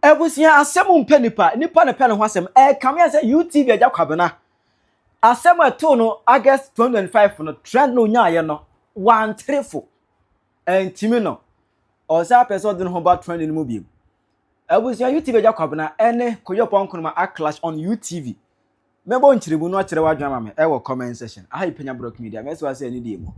Abusua, asɛm mpɛ nipa, nipa na pɛ ne ho asɛm. Ɛkame sɛ UTV Agya Kwabena asɛm a ɛtoo no August 2025 no, trend no onyaayɛ no wantere fo ɛntimi no, ɔsɛ apɛ sɛ ɔde ne ho ba trend no mu biem. Abusua, UTV Agya Kwabena ɛne Kojo Oppong Nkrumah aclash on UTV. Mɛbɔ nkyerɛmu no akyerɛ w'adwene ama me ɛwɔ comment section. Aha yi Penya Brock Media. Mɛsɛ wa sɛ ɛne deɛ mu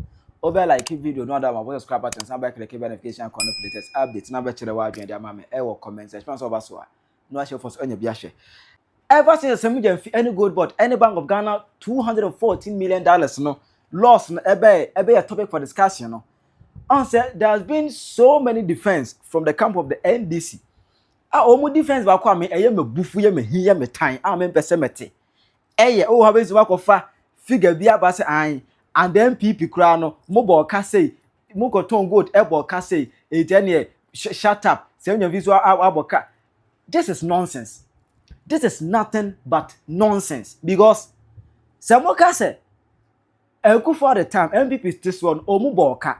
wobɛ like video no, ada ma bɔ subscribe button, san bɛ click bɛ notification icon no for latest update, na bɛkyerɛ w'adwene de ama me ɛwɔ comment section. Sɛ ɔba so a na wahyɛ fɔ so anya bi ahwɛ. Ever since Sammy Gyamfi ɛne Gold Board ɛne Bank of Ghana $214 million no loss no ɛbɛyɛ topic for discussion no, ɔn sɛ there has been so many defence from the camp of the NDC. A wɔn defence baako a me ɛyɛ me bufu, yɛ me hi, yɛ me tan a me mpɛ sɛ mɛte ɛyɛ ɔwɔ ha bɛsi wakɔfa figure bi aba sɛ an and the NPP koraa no mo bɔ ɔka sei, mo kɔtɔn gold ɛbɔ ɔka sei, eti ɛneɛ shut up. Sɛ ɛnyɛ fi so abɔ ka. This is nonsense. This is nothing but nonsense, because sɛ mo ka sɛ Akufo at the time NPP ti soɔ no ɔmo bɔ ɔka,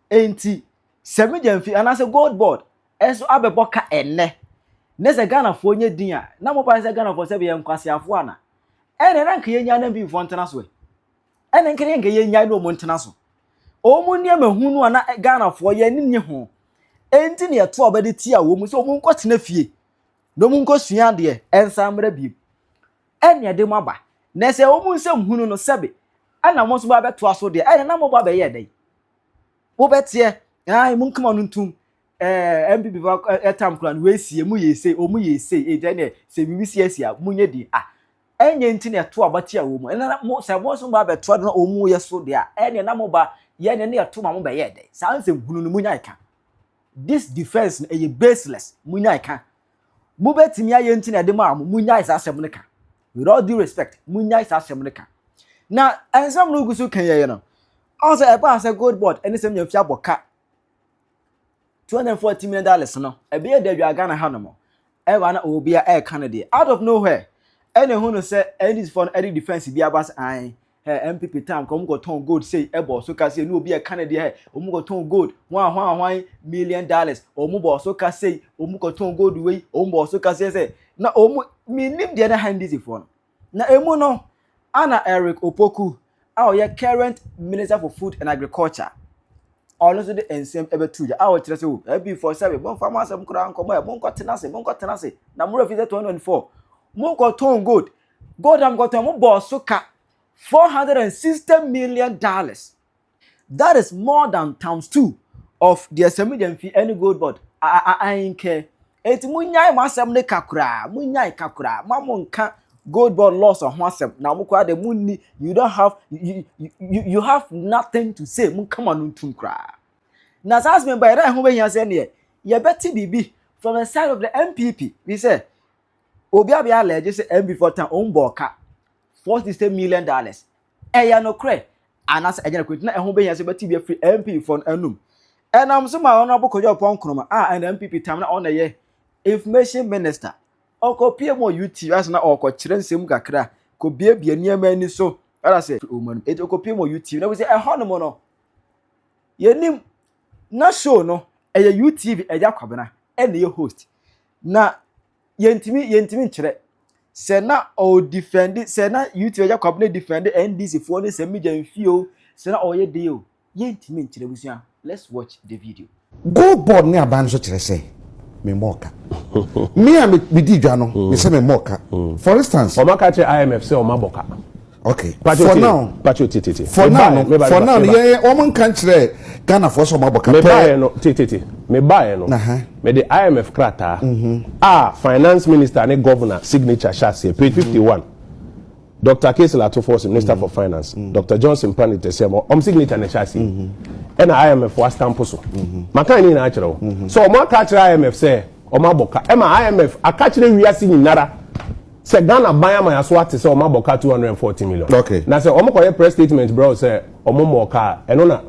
enti Sammy Gyamfi anaasɛ Gold Board ɛso abɛbɔ ka ɛnɛ ne sɛ Ghanafoɔ nye din a na mo pa sɛ Ghanafoɔ sɛ bɛyɛ nkwasiafoɔ ana, ɛna na nka yɛnya na NPP foɔ ntena so ɛ, ɛna nka yɛn nka yɛnya na ɔmo ntena so. Ɔmo nneɛma hunu a na Ghanafoɔ yɛn ani nye ho, enti ne yɛto a ɔbɛde ti a wɔn mu sɛ ɔmo nkɔ tena fie na ɔmo nkɔ sua adeɛ ɛnsan mmerɛ biem, ɛna yɛde mo aba. Na sɛ ɔmo nsɛm hunu no sɛbe ɛna mo nso ba abɛtoa so deɛ, ɛna na mo ba abɛyɛ dɛ wobɛteɛ ɛn mo nkama no ntum NPP fa ɛtam kora no wɔesie mu yɛ ese ɔmo yɛ ese eti ɛnɛ sɛ biribi si esi a mo nye di a ɛnyɛ. Nti na ɛto aba tia wɔ mu ɛna mo sɛ mo nso ba abɛtoa do na ɔmo yɛ so deɛ a, ɛnɛ na mo ba yɛ ne yɛto ma mo bɛyɛ dɛ. Saa nsɛm hunu no mo nya ka. This defence no ɛyɛ baseless. Mo nya ka mo bɛtumi ayɛ nti na ɛde mo a mo nya saa asɛm no ka. With all due respect, mo nya saa asɛm no ka. Na nsɛm no gu so kan yɛ no, ɔn sɛ ɛbaa sɛ Gold Board ɛne Sammy Gyamfi abɔ ka $240 million no, ɛbɛyɛ dɛ adwa Ghana ha nom ɛwɔ na obi a ɛɛka no deɛ, out of nowhere ɛna ehu no sɛ NDC foɔ no ɛde defence bi aba sɛ ae ɛ NPP time kɔ ɔmo kɔ tɔn gold sei ɛbɔ so ka sei, ne obi ɛka no deɛ ɛ ɔmo kɔ tɔn gold hwan hwan hwan million dollars, ɔmo bɔ so ka sei, ɔmo kɔ tɔn gold wei, ɔmo bɔ so ka sei sɛ na ɔmo minim deɛ na ha NDC foɔ no na emu no. Ana Eric Opoku a ɔyɛ current Minister for Food and Agriculture, ɔno nso de nsɛm ɛbɛtu gya a ɔkyerɛ sɛ o ɛbi fɔ sɛbi mo nfa mo asɛm koraa nkɔmɔ ɛ, mo nkɔ tena ase, mo nkɔ tena ase na mo refi sɛ 2024 mo nkɔ tɔn gold, gold am kɔ tɔn, mo bɔ so ka $460 million. That is more than times two of the Sammy Gyamfi ɛne Gold Board ayinkɛ. Eti mo nyae mo asɛm ne ka koraa, mo nyae ka koraa mo amo nka Gold Board loss ho asɛm na mo koraa de mo ni. You don't have you you you have nothing to say. Mo nkama no ntum koraa. Na saa asɛm ba yɛrɛ ɛho bɛhia sɛ neɛ yɛbɛte biribi from the side of the NPP bi sɛ obi abɛyɛ alɛgye sɛ NPP for time ɔn bɔ ɔka $460 million, ɛyɛ nokorɛ anaasɛ ɛnyɛ nokorɛ? Na ɛho bɛhia sɛ bɛte bi afiri NPP fo no anum. Ɛnam so ma ɔno abɔkɔdwa Oppong Nkrumah a ɛna NPP tam na ɔna yɛ information minister, ɔkɔpie mu wɔ UTV ase na ɔkɔkyerɛ nsɛm kakra kɔbiebie nneɛma ani so ɛna sɛ ɔmo no eti ɔkɔpie mu wɔ UTV na wɔsɛ ɛhɔ nom no yɛnim na show no ɛyɛ UTV Ɛgya Kwabena ɛna ɛyɛ host, na yɛntumi nkyerɛ sɛ na ɔdefend, sɛ na UTV Ɛgya Kwabena defend NDC foɔ ne Sammy Gyamfi o, sɛ na ɔyɛ de o, yɛntumi nkyerɛ. Busua, let's watch the video. Gold Board ne aban nso kyerɛ sɛ memmɔ ɔka. Me a medi dwa no, me sɛ memmɔ ɔka. For instance, ɔmo aka kyerɛ IMF sɛ ɔmo abɔ ka. Okay, for now, Patro, tete. For now no, yɛn wɔn nka nkyerɛ Ghanafoɔ sɛ ɔmo abɔ ka. Mebaeɛ no, tete, mebaeɛ no, mede IMF krataa a finance minister ne governor signature hyɛ aseɛ, page 51, Dr Cassiel Ato Forson, Minister for Finance, Dr Johnson Panit sɛ ɔm signature na ɛhyɛ aseɛ, ɛna IMF wa stamp so. Maka ne nyinaa kyerɛ wo so ɔmo aka kyerɛ IMF sɛ ɔmo abɔ ka, ɛma IMF aka kyerɛ wiase nyinara sɛ Ghana ban ama yaso ate sɛ ɔmo abɔ ka 240 million. Na sɛ ɔmo kɔyɛ press statement brɛ sɛ ɔmo mɔ ka, ɛno na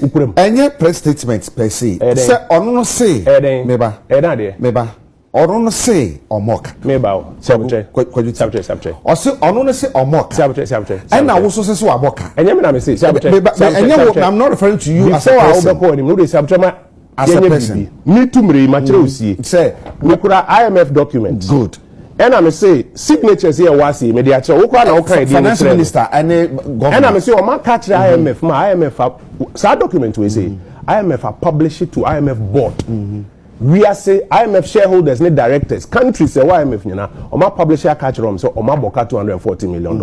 wukura mu. Ɛnyɛ press statement per se. Ɛyɛ dɛn? Sɛ ɔno no se Ɛyɛ dɛn? Meba. Ɛyɛ dɛn adeɛ? Meba, ɔno no se ɔmɔ ka. Meba o, sabutrɛ. Kwadwo. Sabutrɛ, sabutrɛ. Ɔse ɔno no se ɔmɔ ka. Sabutrɛ, sabutrɛ. Ɛna woso sɛ wabɔ ka. Ɛnyɛ mi na mi se sabutrɛ. Meba, ɛnyɛ wo. I'm not referring to you as a Before a person. wobɛkɔ anim no de, sabutrɛ ma As a yɛnyɛ person. biribi. Me tu mmere yi makyerɛ wo sie. Sɛ Mekura IMF document. Good. Ɛna me se signatures yɛ wɔ ase yi mede akyerɛ wo koraa na woka ɛdeɛ no Finance kyerɛ me. minister ɛne governor. Ɛna me se ɔma ka kyerɛ IMF ma IMF a saa document wei sei IMF a publish it to IMF board. Wiase IMF shareholders ne directors, countries ɛwɔ IMF nyinaa, ɔma publish aka kyerɛ wɔn sɛ ɔma bɔ ka $240 million.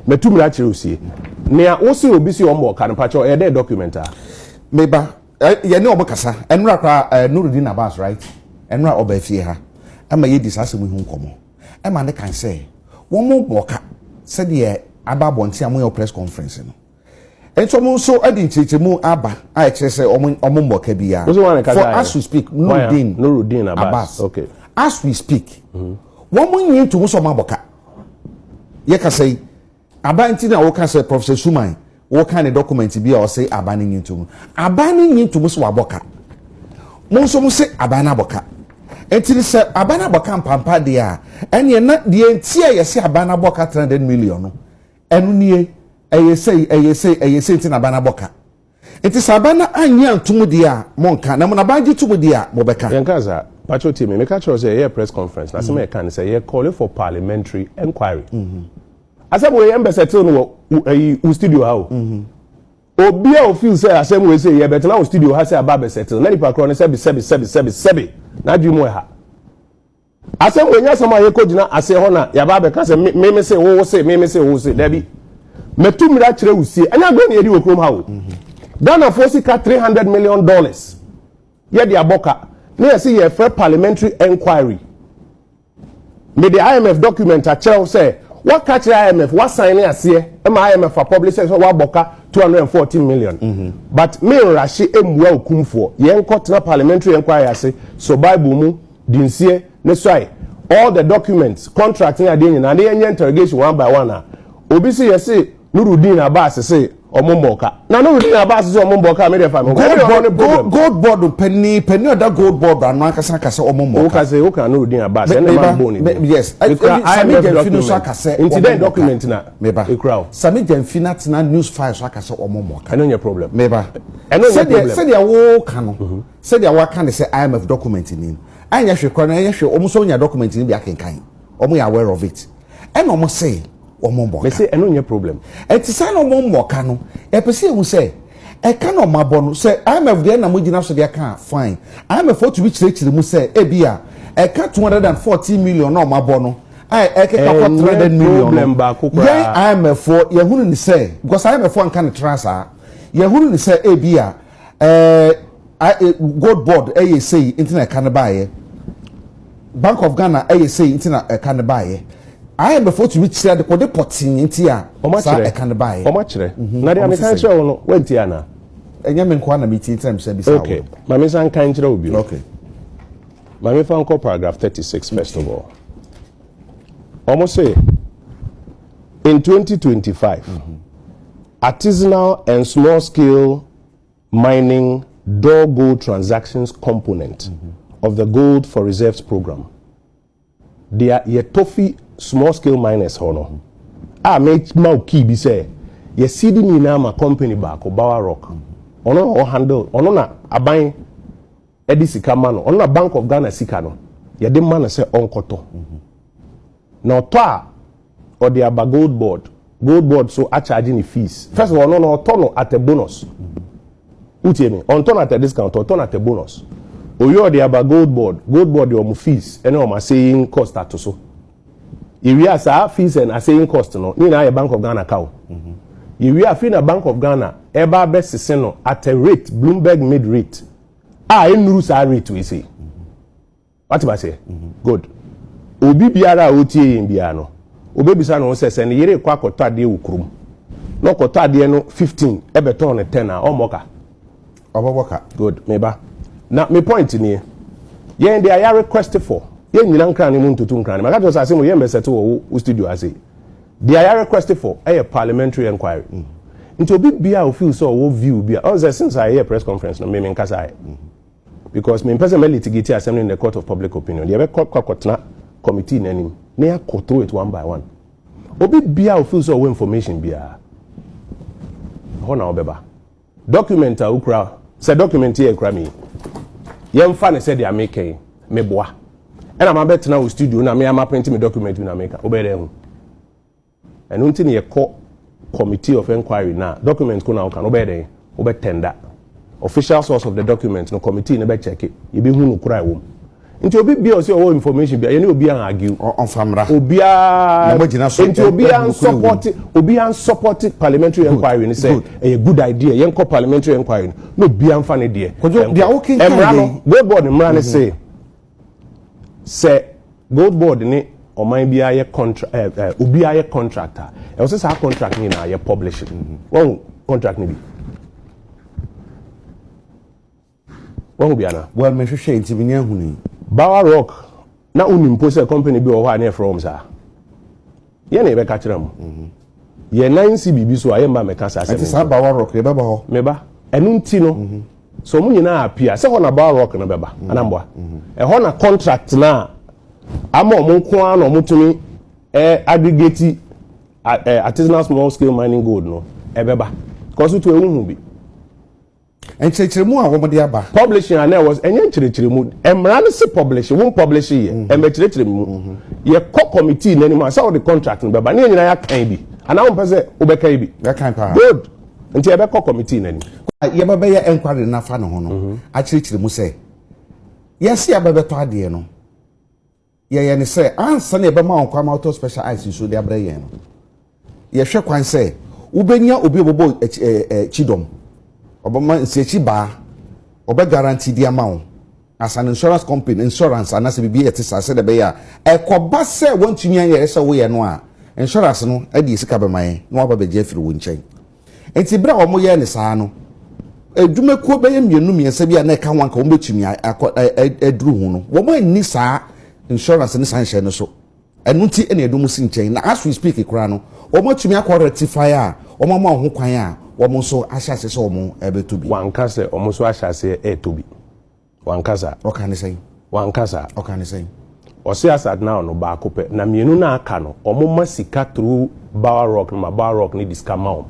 Mɛtu mmiri akyerɛ osie. Nea wosi obi si ɔmmɔ ka no, pakyɛ ɛyɛ dɛ document a. Meba, yɛne ɔmo kasa ɛnura koraa, Nurudin Abbas, right? Ɛnura ɔba fie ha ɛma yɛdi saa asɛm yi ho nkɔmɔ, ɛma ne kan sɛ wɔn mo bɔ ka sɛdeɛ aba abɔnten a moyɛ press conference no, nti ɔmo nso ɛde nkyerɛkyerɛmu aba a ɛkyerɛ sɛ ɔmo mbɔ ka biara. Wosi wɔn na For kasa yɛ? as we speak, Nurudin Nurudin Abbas. Abbas. As we speak, wɔn mo nyi ntomu sɛ ɔmo abɔ ka. Yɛ kasa yi aban ti na wɔka sɛ Professor Suman wɔka ne document bi a ɔsɛ aban ne nyi ntomu, aban ne nyi ntomu sɛ wabɔ ka. Mo nso mo sɛ aban no abɔ ka, nti sɛ aban no abɔ ka mpampa deɛ a, ɛneɛ na deɛ nti a yɛsɛ aban no abɔ ka 300 million no, ɛno nie, ɛyɛ sɛ ɛyɛ sɛ ɛyɛ sɛ nti na aban no abɔ ka. Nti sɛ aban no anyɛ antom deɛ a, mo nka, na mo na aban gye tom deɛ a, mo bɛka. Yɛn ka saa, pakyɛ tie me, meka kyerɛ wo sɛ yɛyɛ press conference na asɛm a yɛka ne sɛ yɛ calling for parliamentary enquiry. Asɛm wei yɛn bɛsɛtew no wɔ ɛyi wo studio ha o. Obi a ofeel sɛ asɛm wei sɛ yɛbɛtena wo studio ha sɛ aba abɛsɛtew na nipa korɔ no, sɛbi sɛbi sɛbi sɛbi sɛbi, n'adwene mu ɛha. Asɛm wei nyɛ asɛm a yɛkɔ gyina aseɛ hɔ na yɛaba abɛka sɛ me me se wo se me me se wo se. Dabi, mɛtu mmiri akyerɛ wo sie, ɛnyɛ agorɔ na yɛdi wɔ kurom ha o. Ghanafoɔ sika $300 million yɛde abɔ ka na yɛsɛ yɛfrɛ parliamentary enquiry. Mede IMF document akyerɛw sɛ waka kyerɛ IMF, wasan ne aseɛ ma IMF a publish sɛ wabɔ ka 214 million. But me nrahye emua okumfoɔ, yɛn kɔ tena parliamentary enquiry ase so Bible mu di nsie ne soae all the documents, contract ne adeɛ nyinaa, ne yɛnyɛ interrogation one by one. A obi si yɛsi Nurudin Abbas se ɔmo mbɔ ka, na Nurudin Abbas se ɔmo mbɔ ka, mi de fa mi Gold Board, Gold Board panyin panyin ɔda Gold Board ano ankasa akasa ɔmo mbɔ ka. Woka sɛ woka Nurudin Abbas, ɛna ma bɔ ne din. Yes, Sami Gyamfi no so akasɛ. Nti dɛn document na meba ekura o? Sami Gyamfi na tena news file so akasɛ ɔmo mbɔ ka. Ɛno nyɛ problem. Meba. Ɛno nyɛ problem. Sɛdeɛ woka no, sɛdeɛ waka ne sɛ IMF document ni, ɛnyɛ hwɛ kora no, ɛnyɛ hwɛ. Ɔmo nso nya document ni bi akenkan, ɔmo yɛ aware of it, ɛna ɔmo se ɔmo mbɔ ka. Mɛ sɛ ɛno nyɛ problem. Ɛti saa na ɔmo mbɔ ka no, ɛpɛ sɛ ehu sɛ ɛka na ɔmo abɔ no sɛ IMF deɛ na mo gyina so deɛ ka. Fine, IMF otumi kyerɛkyerɛ mu sɛ ebi a ɛka 214 million na ɔmo abɔ no a ɛkeka kɔ 300 million no, yɛn IMF foɔ yɛhunu ni sɛ, because IMF foɔ nka ne tra saa, yɛhunu ni sɛ ebi a Gold Board ɛyɛ sei nti na ɛka ne baayɛ, Bank of Ghana ɛyɛ sei nti na ɛka ne baayɛ. IMF tumi kyerɛ de kɔde pɔtee nti a saa ɛka ne baayɛ. Ɔmo akyerɛ na deɛ ameka kyerɛ wo no, wantie ana? Ɛnyɛ me nkoa na mi tie, ntina mi sɛ bisa wo. Okay, maame nsa nka nkyerɛ wo bio. Okay. Maame fa nkɔ paragraph 36 first of all. Ɔmo say in 2025 artisanal and small scale mining door gold transactions component of the Gold for Reserves program, deɛ yɛtɔ fi small scale miners hɔ no a, mema wo key bi sɛ yɛsi di nyinaa ma company baako, Bawa Rock. Ɔno na ɔhandle, ɔno na aban ɛde sika ma no, ɔno na Bank of Ghana sika no yɛde ma no sɛ ɔnkɔtɔ, na ɔtɔ a, ɔde aba Gold Board. Gold Board so acharge ne fees. First of all, ɔno na ɔtɔ no at a bonus. Wotie me, ɔntɔ no at a discount, ɔtɔ no at a bonus. Oyi ɔde aba Gold Board, Gold Board de ɔmo fees ɛne ɔmo assaying cost ato so. Yɛwie a, saa fees and assaying cost no ne nyinaa yɛ Bank of Ghana ka o. Yɛwie a, na Bank of Ghana ɛba abɛsese no at a rate, Bloomberg mid rate a ɛnuru saa rate wei sei. Wate ma seɛ? Good. Obi biara a ɔtie yɛn biara no, obɛbisa ne ho sɛ ne yere kɔ akɔtɔ adeɛ wɔ kurom na ɔkɔtɔ adeɛ no 15 ɛbɛtɔn no 10 a, ɔmmɔ ka? Ɔbɛbɔ ka. Good. Meba na me point nie. Yɛn de a request for, yɛn nyina nkran ne mu ntutu nkran ne maka kyerɛ sɛ asɛm yɛn bɛsɛte wɔ wo studio ase. Deɛ a request for ɛyɛ parliamentary enquiry. Nti obi bia a ofeel sɛ ɔwɔ view bi a ɔn sɛ since a yɛyɛ press conference no, me me nkasa yɛ because me mpɛ sɛ mɛ litigate asɛm no in the court of public opinion. Deɛ ɛbɛkɔ kɔ akɔtena committee n'anim na yɛakɔ through it one by one. Obi bia a ofeel sɛ ɔwɔ information biara hɔ na ɔbɛba. Document a wokura sɛ document yɛ kura mi. Yɛmfa ne sɛ deɛ meka yi, meboa. Ɛna mabɛtena wo studio na me ama print me document bi na meka. Wobɛyɛ dɛ ahu. Ɛno nti na yɛkɔ committee of enquiry na document ko na woka no wobɛyɛ dɛn? Wobɛ tender. Official source of the document no committee no bɛ check. Yɛbɛhu no kora ɛwɔ mu. Nti obi bia ɔsɛ ɔwɔ information bia yɛne obi an argue. Ɔmfa mmra. Obiara Na moagyina so nti obiara ɛhu nokorɛ wɔ mu. nsupport obiara nsupport parliamentary enquiry no sɛ Good. ɛyɛ good idea yɛnkɔ parliamentary enquiry no na obiara nfa ne deɛ. Kwadwo, Ɛnkɔ. deɛ wokenkan Mmara yɛ no yi- gold board mmara no se sɛ gold board ne ɔman biara yɛ contract ɛɛ ɛɛ obiara yɛ contract a ɛwɔ sɛ saa contract no nyinaa yɛ publish wɔn contract no bi wɔn bi ana. Well, mehwehwɛ nti menya hunu yi. Bawa Rock na wonim mpo sɛ company bi wɔ hɔ a ne yɛfrɛ wɔm saa yɛn na yɛbɛka kyerɛ mo yɛn nan si biribi so a yɛmma mɛka saa asɛm Ɛnti saa Bawa Rock yɛbɛba hɔ. Meba ɛno nti no sɛ ɔmo nyinaa apia sɛ hɔ na Bawa Rock no bɛba anamboa ɛhɔ na contract na ama ɔmo nko ara na ɔmo tumi ɛ aggregate ɛ artisanal small scale mining gold no ɛbɛba kɔsu to ehu bi. Nkyerɛkyerɛmu a wɔde aba. Publishing a na ɛwɔ ɛnyɛ nkyerɛkyerɛmu mmara no se publish wɔn publish yɛ ɛmɛ kyerɛkyerɛ mu yɛkɔ committee n'anim a sɛ wɔde contract no bɛba ne yɛn nyinaa yɛakan bi anaa wɔn pɛ sɛ wɔbɛkan bi. Yɛkan paa. Good, nti yɛbɛkɔ committee n'anim. Yɛbɛbɛyɛ enquiry nafa ne ho no akyerɛkyerɛ mu sɛ yɛsi abɛbɛtɔ adeɛ no yɛyɛ ne sɛ ansa na yɛbɛma wɔn kwan ma wɔtɔ special ice nsuo de abrɛ yɛn no, yɛhwɛ kwan sɛ wobɛnya obi a ɔbɛbɔ akyi ɛɛ ɛɛ kyidɔm ɔbɛma nsiakyi baa ɔbɛ guarantee di ama wo as an insurance company insurance anaasɛ biribi yɛ te saa sɛdeɛ ɛbɛyɛ a ɛkɔba sɛ wɔntumi ayɛ sɛ woyɛ no a insurance no ɛde sika bɛma yɛn na waba bɛgye afiri wo nkyɛn. Nti bere a wɔn yɛ ne saa no, adwumakuo bɛyɛ mmienu mmiɛnsa bi a na ɛka ho anka wɔn bɛtumi akɔ ɛ aduru ho no, wɔn ani saa insurance ne saa nhyɛn no so. Ɛno nti ɛna ɛdum si nkyɛn na as we speak koraa no wɔn atumi akɔ rectify a wɔn ama wɔn ho kwan a wɔn nso ahyɛ ase sɛ wɔn ɛbɛtɔ bi. Wanka sɛ ɔmo nso ahyɛ aseɛ ɛɛtɔ bi, wanka saa. Ɔka ne sɛn? Wanka saa. Ɔka ne sɛn? Ɔsi as at now no baako pɛ na mmienu na aka no ɔmo ma sika through Bawa Rock no ma Bawa Rock ne di sika ma wɔn.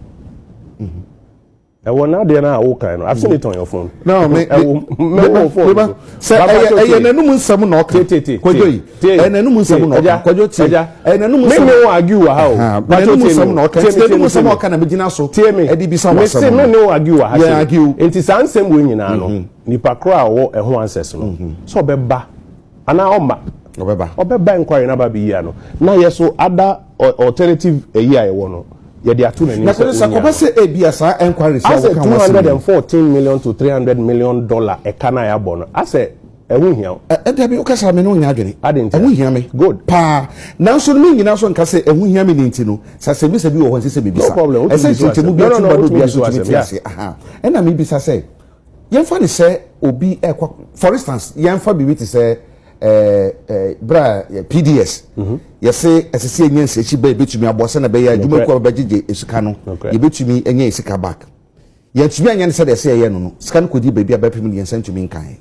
Ɛwɔ n'adeɛ no a wokan no, I've seen it on your phone. No, me ɛwɔ mɛwɔ phone so. Sɛ ɛyɛ n'anum nsɛm na ɔka. Tie. Kwadwo yi, ɛyɛ n'anum nsɛm na ɔka. Kwadwo, tie, ɛyɛ n'anum nsɛm. Me ne wo argue wɔ ha o. N'anum nsɛm na ɔka, nti n'anum nsɛm ɔka na me gyina so. Tie me. Ɛde bisa wɔ asɛm no. Me se me ne wo argue wɔ ha. Yɛn argue. Nti saa nsɛm wo nyinaa no, nipa koro a ɔwɔ ɛho answers no sɛ ɔbɛba anaa ɔmma? Ɔbɛba. Ɔbɛba inquiry n'aba bi yia no na yɛ so ada alternative ɛyi a yɛwɔ no yɛde ato n'anim. Na kɔsɛ sɛ kɔbɛ sɛ ebi a saa enquiry sɛ asɛ $214 million to $300 million ɛka na yɛabɔ no asɛ ɛho hia o. Ɛ dabi, o kasa mi ne o nya adwene. Adi nti. Ɛho hia mi. Good. Paa, nanso mi nyinaa so nka sɛ ɛho hia mi ne nti no sɛ asɛmisa bi wɔ hɔ nsi sɛ mi bisa. No problem. Ɛsɛ nkyɛnkyɛn bi atu ba do bi aso tumi ti ase ɛna mi bisa sɛ yɛnfa ne sɛ obi ɛkɔ, for instance, yɛnfa biribi te sɛ ɛɛ ɛɛ bra PDS yɛsɛ ɛsɛ sɛ yɛnya nsiakyi bɛyɛ ebɛtumi abɔ sɛ na bɛyɛ adwumakuo a bɛgyegye esika no yɛbɛtumi anya esika back. Yɛntumi anya ne sɛ deɛ ɛsɛ yɛyɛ no, sika no kɔdi baabi a bɛpem no yɛn nsa ntumi nkan.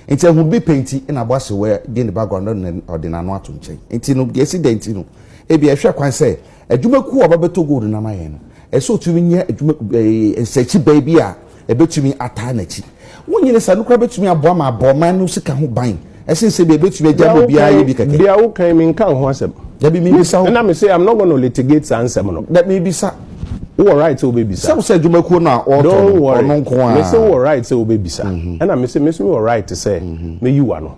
Nti ɛho bi pɛ nti ɛna abɔ ase wɔ de ne background no na ɔde n'ano ato nkyɛn. Nti no deɛ esi dɛ nti no ebi ɛhwɛ kwan sɛ adwumakuo a ɔbɛbɛtɔ gold nam ayɛ no ɛsɛ otumi nyɛ adwuma nsakyi bɛɛ bi a ɛbɛtumi ataa n'akyi. Wonyine sa no koraa bɛtumi aboa ma abɔ ɔman no sika ho ban ɛsen sɛ bi ɛbɛtumi agya ma obiara yɛ bi kɛkɛ. Deɛ wokan mi nka ho asɛm. Dabi, mi bisa wo. Ɛna mi say I'm not gonna litigate saa nsɛm no. Da mi bisa. Wowɔ right sɛ wobɛbisa. Sɛ wo sɛ adwumakuo no a ɔretɔ Don't no worry. ɔno nko a. Me sɛ wowɔ right sɛ wobɛbisa. Ɛna me sɛ me nso mewɔ right sɛ meyi wa no.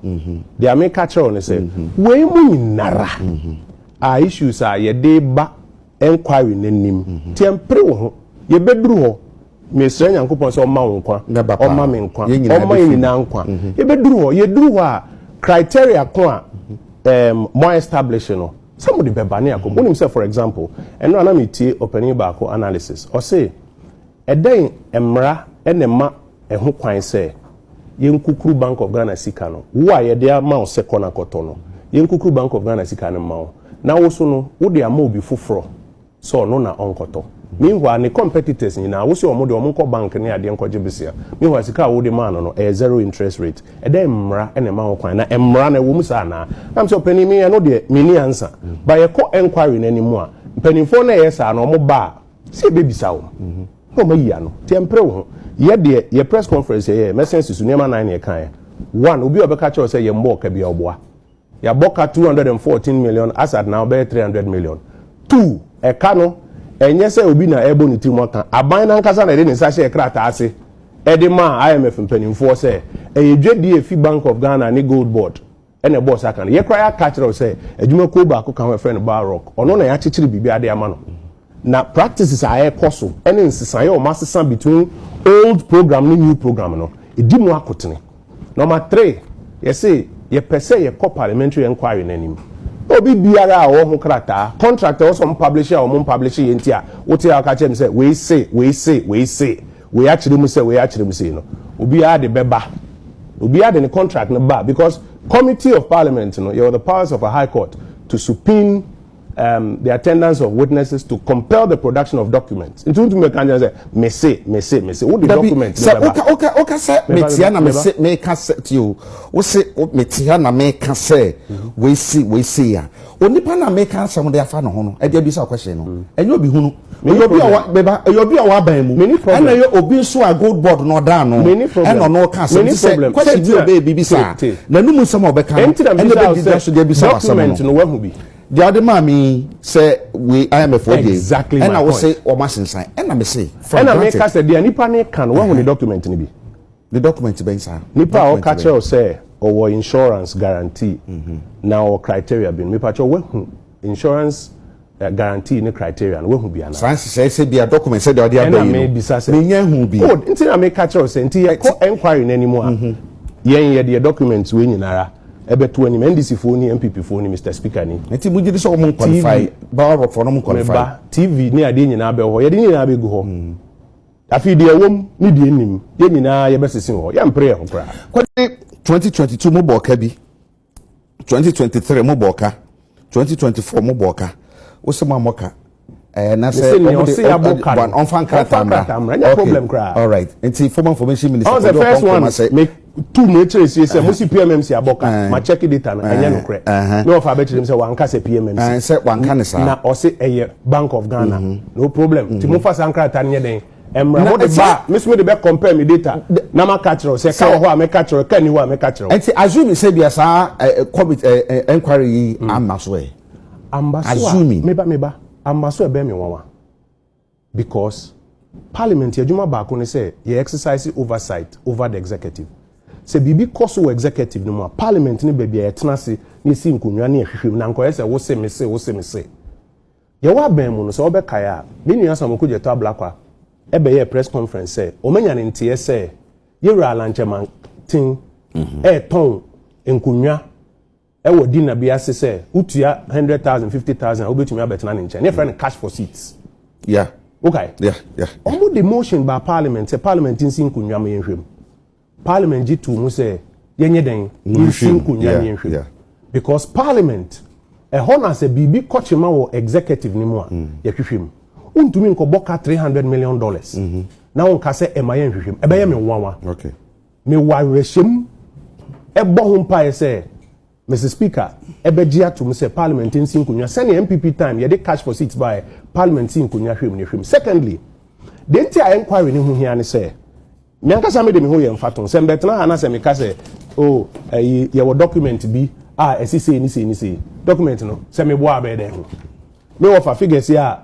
Deɛ meka kyerɛ wo ne sɛ wei mu nyinara a issues a yɛde ba enquiry n'anim nti ɛmpere wo ho, yɛbɛduru hɔ. Mesrɛ Nyankopɔn sɛ ɔma wo nkwa, Bɛba paa. ɔma me nkwa, Yɛn nyinaa ɔma yɛn bɛfiri. nyinaa nkwa. Yɛbɛduru hɔ, yɛduru hɔ a criteria ko a mo establish no sɛ mode bɛba ne akɔ. Wonim sɛ, for example, ɛno a na metie ɔpanin baako analysis, ɔse ɛdɛn mmara ɛna ma ɛho kwan sɛ yɛnkukuru Bank of Ghana sika no, wo a yɛde ama wo sɛ kɔ na kɔtɔ no, yɛnkukuru Bank of Ghana sika no ma wo na wo so no wode ama obi foforɔ sɛ ɔno na ɔnkɔtɔ? Meanwhile ne competitors nyinaa wo sɛ ɔmo de ɔmo nkɔ bank ne adeɛ nkɔgye besia. Meanwhile sika a wode maa no ɛyɛ zero interest rate. Ɛdɛn mmara ɛna ɛma wo kwan na mmara no ɛwɔ mu saa anaa? Nam sɛ ɔpanin mi ɛno deɛ menni ansa ba yɛkɔ enquiry n'anim a mpanimfoɔ no ɛyɛ saa na ɔmo ba a sɛ ɛbɛbisa wɔn na ɔmo ayi ano. Nti ɛmpere wo ho. Yɛ deɛ yɛ press conference yɛ mɛsɛn si so nneɛma nan na yɛkaeɛ. One, obi a ɔbɛka kyerɛ sɛ yɛn bɔ ɔka bi a, ɔboa. Yɛabɔ ka 214 million, asad na ɔbɛyɛ 300 million. Two, ɛka no ɛnyɛ sɛ obi na ɛbɔ ne tirim aka. Aban nankasa na ɛde ne nsa hyɛ krataa ase ɛde maa IMF mpanimfoɔ sɛ ɛyɛ dwadie efi Bank of Ghana ne Gold Board ɛna ɛbɔɔ saa ka no. Yɛkora yɛaka kyerɛ wo sɛ adwumakuo baako ka ho, ɛfrɛ no Bar Rock, ɔno na yɛakyekyere biribi ade ama no. Na practices a ɛkɔ so ɛne nsesaeɛ a wɔn asesa between old program ne new program no, ɛdi mu akotene. Number three, yɛse yɛpɛ sɛ yɛkɔ parliamentary enquiry n'anim, obi biara a ɔwɔ ho krataa, contract a ɛwɔ sɛ ɔmo publish a ɔmo publish yɛ, nti a wote a ɔka kyerɛ mi sɛ wei se, wei se, wei se, wei akyerɛ mu sɛ, wei akyerɛ mu se no, obiara de bɛba, obiara de ne contract no ba, because committee of parliament no, yɛwɔ the powers of a high court to subpoena the attendance of witnesses, to compel the production of documents. Nti ntumi bɛka nkyɛn sɛ mese, mese, mese wo de document no bɛba. Sɛ woka sɛ metia na mese meka sɛ ti o, wo se metia na meka sɛ wei si, wei si a, onipa na meka asɛm de afa ne ho no ɛde abisa question no, ɛnyɛ obi hunu, ɛyɛ obi a wa bɛba, ɛyɛ obi a waban mu, ɛna ɛyɛ obi nso a Gold Board na ɔda ano, ɛna ɔno ka asɛm ti sɛ question bi a ɔbɛyɛ bibi saa n'anum nsɛm a ɔbɛka no ɛna bɛdi da so de abisa asɛm no. Wahu bi. Deɛ ɔde maa mi sɛ wei IMF wɔ deɛ, ɛna wɔ sɛ wɔn asensan, ɛna mi se. Ɛna mi ka sɛ deɛ nipa ne ka no, wahu ne document ni bi. The document bɛn saa? Nipa a ɔka kyerɛw sɛ ɔwɔ insurance guarantee na ɔwɔ criteria bi no, nipa kyerɛw wahu insurance guarantee ne criteria no, wahu bi ana? Saa nhyehyɛ sɛ bi a document sɛ deɛ ɔde aba yi no, bisa sɛ mi nya hu bi. Good, nti na mi ka kyerɛw sɛ nti yɛ kɔ enquiry n'anim a, yɛn yɛ deɛ document wei nyinara ɛbɛto anim, NDC foɔ ni, NPP foɔ ni, Mr Speaker ni. Nti mo gyi di sɛ ɔmo qualify, Bawa foɔ no mo qualify? Meba, TV ne adeɛ nyinaa bɛ hɔ, yɛde nyinaa bɛ gu hɔ. Afei deɛ ɛwɔ ne deɛ nim, yɛn nyinaa yɛbɛsisi hɔ, yɛmpere yɛn ho koraa. Kɔde 2022 mo bɔ ɔka bi, 2023 mo bɔ ɔka, 2024 mo bɔ ɔka, wosɛ mo amɔ ka ɛɛ na sɛ ɔmo de ɔmo ɔnfa nkrataa mmra. Ɛnyɛ problem koraa. All right, nti former information minister. Ɔn sɛ first one me tu mu ekyir esie sɛ mo si PMMC abɔ ka, ma check data no, ɛnyɛ nokorɛ. Ne wɔfa abɛkyerɛ mu sɛ wanka sɛ PMMC. Sɛ wanka ne saa. Na ɔsi ɛyɛ Bank of Ghana, no problem. Nti mo fa saa nkrataa no nyɛ den ɛmra mo de ba, mi nso mi de bɛ compare mi data na ma ka kyerɛw sɛ ka wɔ hɔ a mɛka kyerɛw, ka ni hɔ a mɛka kyerɛw. Nti assume sɛ bia saa covid enquiry yi ama so ɛ. Amba so a, meba, meba, amba so, ɛbɛn mi nwanwa, because parliament adwuma baako ne sɛ yɛ exercise oversight over the executive. Sɛ biribi kɔ so wɔ executive no mu a, parliament ne baabi a yɛtena ase ne yɛsi nkonnwa ne yɛhwehwɛ mu na nkɔyɛ sɛ wose me se, wose me se. Yɛwɔ abɛn mu no, sɛ wɔbɛkae a, me nua Samuel Okudzeto Ablakwa ɛbɛyɛ press conference sɛ ɔmanya ne nteɛ sɛ yɛwura Alan Kyerematen ɛɛtɔn nkonnwa ɛwɔ dinner bi ase sɛ wotua 100,000, 50,000 a, wobɛtumi abɛtena ne nkyɛn, ne yɛfrɛ no cash for seats. Okay. Ɔmo de motion ba parliament sɛ parliament nsi nkonnwa ma yɛnhwɛ mu. Parliament gye to mu sɛ yɛnyɛ dɛn? Yɛnsi nkonnwa ma yɛnhwɛ mu, because parliament ɛhɔ na sɛ biribi kɔkyema wɔ executive ni mu a, yɛhwehwɛ mu. Wontumi nkɔbɔ ka $300 million na wonka sɛ ɛma yɛn hwehwɛ mu, ɛbɛyɛ me nwanwa. Mewɔ awerɛhyɛm ɛbɔ ho mpaeɛ sɛ Mr Speaker ɛbɛgye atom sɛ parliament nsi nkonnwa sɛnea NPP time yɛde cash for seats baeɛ, parliament si nkonnwa hwɛ mu ne hwɛ mu. Secondly, deɛ nti a enquiry ne ho hia ne sɛ me ankasa mede me ho yɛ mfato sɛ mbɛtena ha na sɛ meka sɛ, oh, ɛyi yɛwɔ document bi a ɛsi sei ne sei ne sei, document no sɛ meboa abɛyɛ dɛn ho me wɔfa figures yi a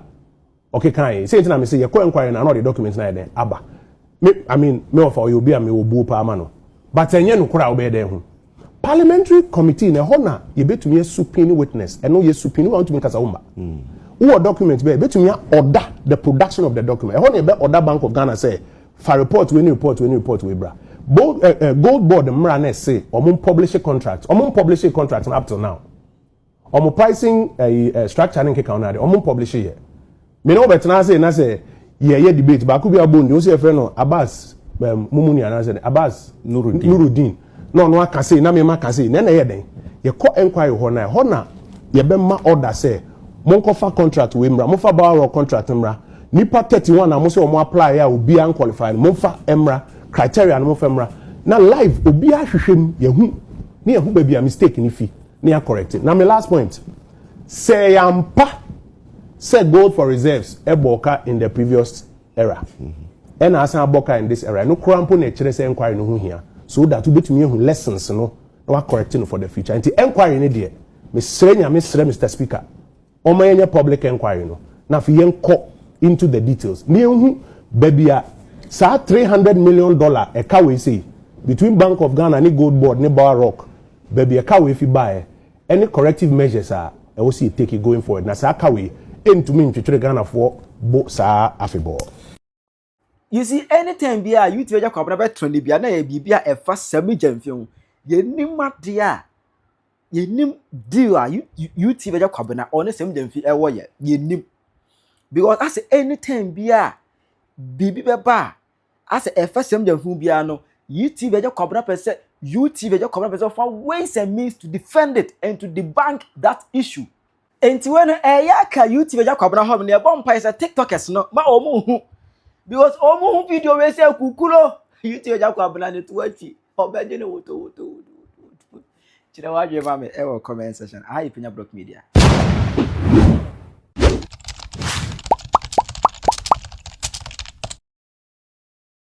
ɔkeka yi sɛ nti na me sɛ yɛkɔ enquiry na ɔde document na yɛ dɛn aba. Me, I mean, me wɔfa ɔyɛ obi a mewɔ buo paa ma no, but ɛnyɛ no koraa, wobɛyɛ dɛn ho? Parliamentary committee na ɛhɔ na yɛbɛtumi asubpoena witness. Ɛno yɛ subpoena wa, ntumi nkasa wo mba wowɔ document bɛyɛ, yɛbɛtumi order the production of the document. Ɛhɔ na yɛbɛ order Bank of Ghana sɛ fa report wei ne report wei ne report wei bra. Gold Board mmara na ɛsɛ ɔmo publish contract, ɔmo publish contract up till now, ɔmo pricing structure ne nkeka ɔno ade, ɔmo publish yɛ. Mene wɔbɛtena ase na sɛ yɛyɛ debate baako bi abɔ ndi o, sɛ yɛfrɛ no Abbas Mumuni anaasɛ Abbas Nurudin. Nurudin, na ɔno aka sei na mema aka sei na ɛna ɛyɛ dɛn? Yɛkɔ enquiry hɔ na ɛhɔ na yɛbɛma order sɛ monkɔfa contract wei mmra, momfa Bawa contract mmra, nipa 31 a mo sɛ ɔmo apply a obiara nqualify no, momfa mmra, criteria no momfa mmra, na live obiara hwehwɛ mu, yɛhu ne yɛhu baabi a mistake ni fi ne yɛ correct. Na my last point, sɛ yɛampa sɛ gold for reserves ɛbɔ ɔka in the previous era ɛna asan abɔ ka in this era no kora mpo na ɛkyerɛ sɛ enquiry no ho hia. so that wobɛtumi ahu lessons no na wa correct no for the future. Nti enquiry no deɛ, mesrɛ Nyame, srɛ Mr Speaker, ɔma yɛnyɛ public enquiry no na afei yɛnkɔ into the details na yɛnhu baabi a saa $300 million ɛka wei sei between Bank of Ghana ne Gold Board ne Bawa Rock, baabi ɛka wei fi baeɛ ɛne corrective measures a ɛwɔ sɛ yɛ take going forward na saa ka wei ɛntumi ntwetwere Ghanafoɔ bo saa afebɔɔ. You see, anytime bi a YouTube agya Kwabena bɛtɔ ne bia na yɛ biribi a ɛfa Sammy Gyamfi ho, yɛnim adeɛ a yɛnim deal a YouTube agya Kwabena ɔne Sammy Gyamfi ɛwɔ yɛ yɛnim, because asɛ anytime bi a biribi bɛba a asɛ ɛfa Sammy Gyamfi ho biara no, YouTube agya Kwabena pɛ sɛ YouTube agya Kwabena pɛ sɛ ɔfa ways and means to defend it and to debunk that issue. Nti wei no ɛyɛ aka YouTube agya Kwabena hɔ no, yɛbɔ mpae sɛ TikTokers no ma wɔn hu, because wɔn hu video wei sɛ kukuro YouTube agya Kwabena ne to akyi ɔbɛgye ne woto woto woto. Kyerɛ wadwe ma me ɛwɔ comment section. Aha yɛ Penya Block Media.